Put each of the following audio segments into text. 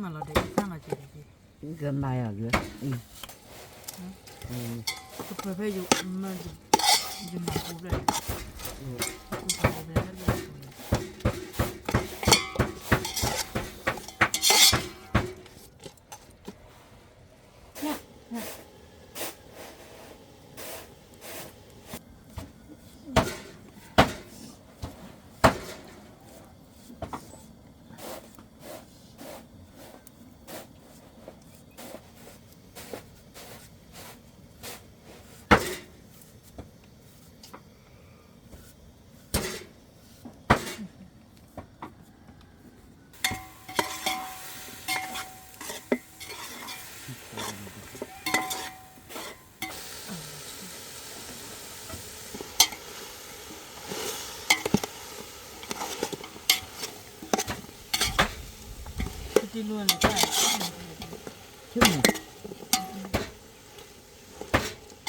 မၤလီၤဒီး ယဖးမၤကဲဒီး ကမၤယၤက့ၤ ကပၢၤဖဲယမၤ ယမၤပူၤဖျဲး ယမၤပူၤဖျဲး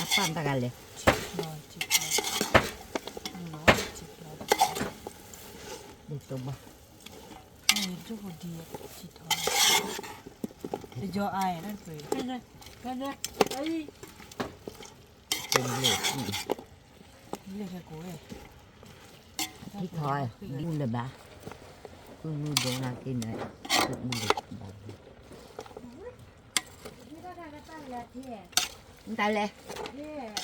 အပၢ်တဂၤလဲၣ် ဒ်သိးဘၣ် ယအါ ထံထီၣ် ဒ်မူလၢၤဘၣ်, မူဒိၣ်ဘၣ်, တၢ်လဲၣ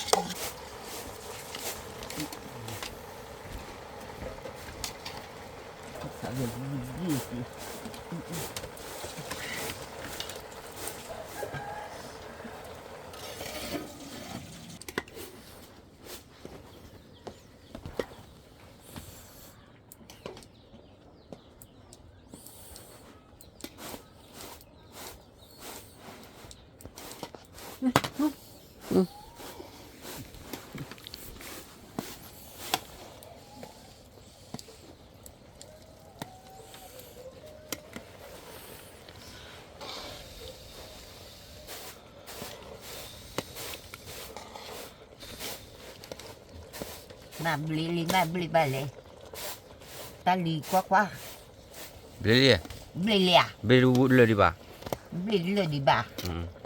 ်, မၤဘျ့လံ မၤဘျ့ဘၣ်လဲၣ်, တၢ်လံၤကွၢ်ကွၢ်, ဘျ့လံ, ဘျ့လံဧါ, ဘျ့လၢဒံးဘၣ်, ဘျ့လၢဒံးဘၣ်,